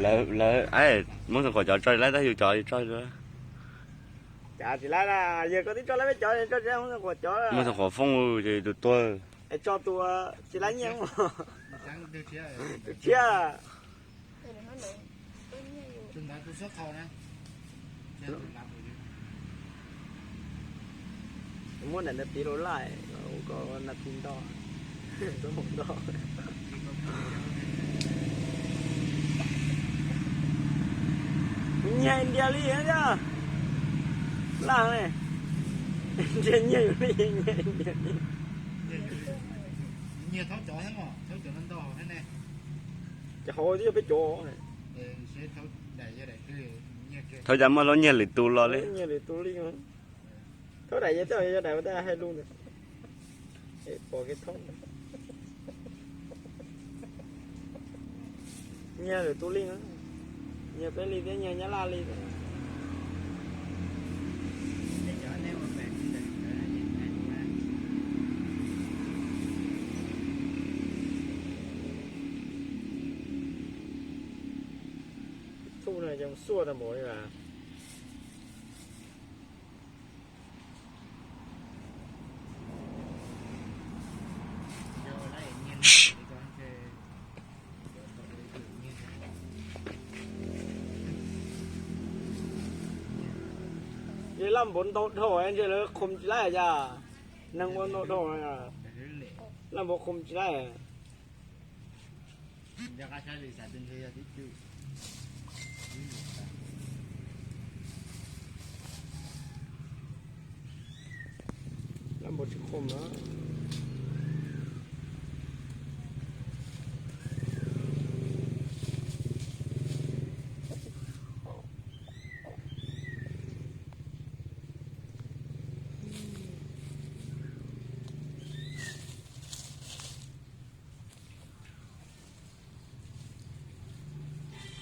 Lawv, lawv, Hmoob Xeev Khuam cov tso tsis laib tab yus cov yus tso. Cas tsis laib na, yog koj twb tso laib peb cov, tso tsis laib Hmoob Xeev Khuam cov. Hmoob Xeev Khuam foob ces tus tuag. Es tso tus tsis laib nyiaj. Tus tshiab. Muab daim ntawd piv rau laj, ua kom nas this nto, xob moos nto. Nyiag India li thiab, laj ne, nyiag, nyiag yus li, nyiag India li. Ces hauv twb yog peb cov. Thov cas muaj lub nyiag lwm tus los li. Nyiag lwm tus li. Thov daim yog, yog daim ua tab hais lus ntawd. Pom kev thoob. Nyiag lwm tus li, nyiag peb li thiab, nyiag Nyab Laj li. Thuj no cov xuaj tag npaum li as. Ces laj npaum ntau dhau ntshe lawv qhum tsis laib cas. Neeg ua ntau dhau, laj npaum qhum tsis laib. Laj npaum tsis qhum na.